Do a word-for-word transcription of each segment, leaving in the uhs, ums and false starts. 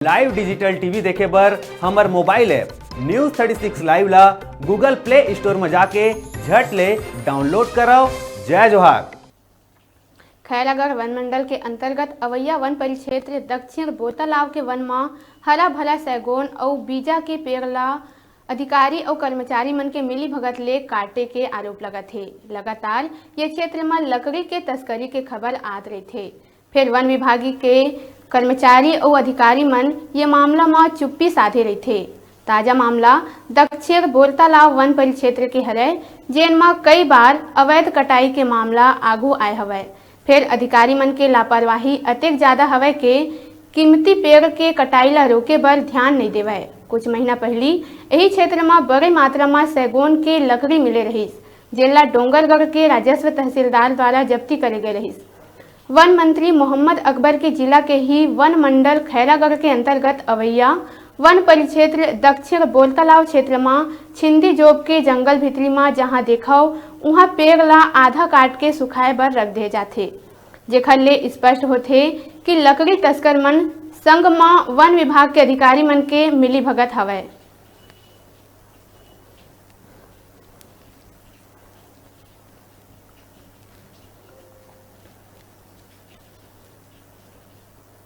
Live digital T V देखे बर हमर mobile app News thirty six Live ला Google Play Store म जाके झट ले download करव। जय जोहार। खैरागढ़ वन मंडल के अंतर्गत अवैया वन परिक्षेत्र दक्षिण बोरतालाव के वन म हरा भरा सैगोन अउ बीजा के पेड़ ला अधिकारी अउ कर्मचारी मन के मिली भगत ले काटे के आरोप लगत हे। लगातार ये क्षेत्र म लकड़ी के तस्करी के खबर आत रहिथे, फेर वन विभाग के कर्मचारी अउ अधिकारी मन ये मामला म चुप्पी साधे रहिथे। ताजा मामला दक्षिण बोरतालाव वन परिक्षेत्र के हरय, जेन म कई बार अवैध कटाई के मामला आगू आए हवय। फेर अधिकारी मन के लापरवाही अतेक ज्यादा हवय के कीमती पेड़ के कटाई ला रोके बर ध्यान नइ देवय। कुछ महीना पहिली एही क्षेत्र म बड़े मात्रा म सैगोन के लकड़ी मिले रहिस, जेन ला डोंगरगढ़ के राजस्व तहसीलदार द्वारा जब्ती करे गए रहिस। वन मंत्री मोहम्मद अकबर के जिला के ही वन मंडल खैरागढ़ के अंतर्गत अवैया वन परिक्षेत्र दक्षिण बोरतालाव क्षेत्र म छिंदी जोब के जंगल भीतरी म जहां देखव, उहां पेड़ ला आधा काट के सुखाए बर रख दे जाथे, जेखर ले स्पष्ट होथे कि लकड़ी तस्कर मन संग म वन विभाग के अधिकारी मन के मिलीभगत हवय।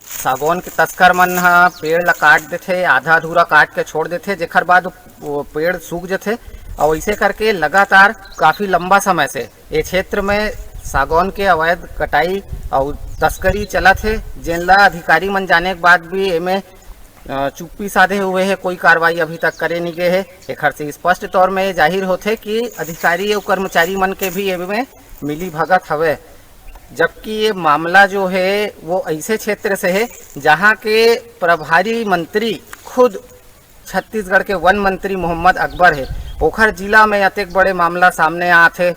सागौन के तस्कर मन ह पेड़ ला काट देथे, आधा अधूरा काट के छोड़ देथे, जेखर बाद वो पेड़ सूख जथे। और इसे करके लगातार काफी लंबा समय से ये क्षेत्र में सागौन के अवैध कटाई और तस्करी चलत हे, जेन ला अधिकारी मन जाने के बाद भी एमे, अ, चुप्पी साधे हुए हे, कोई कार्रवाई अभी तक करे नहीं गए हे। एखर से स्पष्ट तौर में जाहिर होथे कि अधिकारी और कर्मचारी मन के भी एमे मिली भगत हवे, जबकि ये मामला जो है वो ऐसे क्षेत्र से है जहाँ के प्रभारी मंत्री खुद छत्तीसगढ़ के वन मंत्री मोहम्मद अकबर है। ओखर जिला में अतेक बड़े मामला सामने आत है।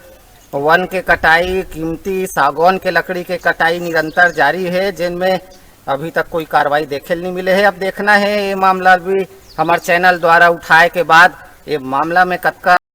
वन के कटाई, कीमती सागौन के लकड़ी के कटाई निरंतर जारी है, जिनमें अभी तक कोई कार्रवाई देखे ल नहीं मिले है। अब देखना है ये मामला भी हमारे चैनल द्वारा उठाए के बाद ये मामला में कतका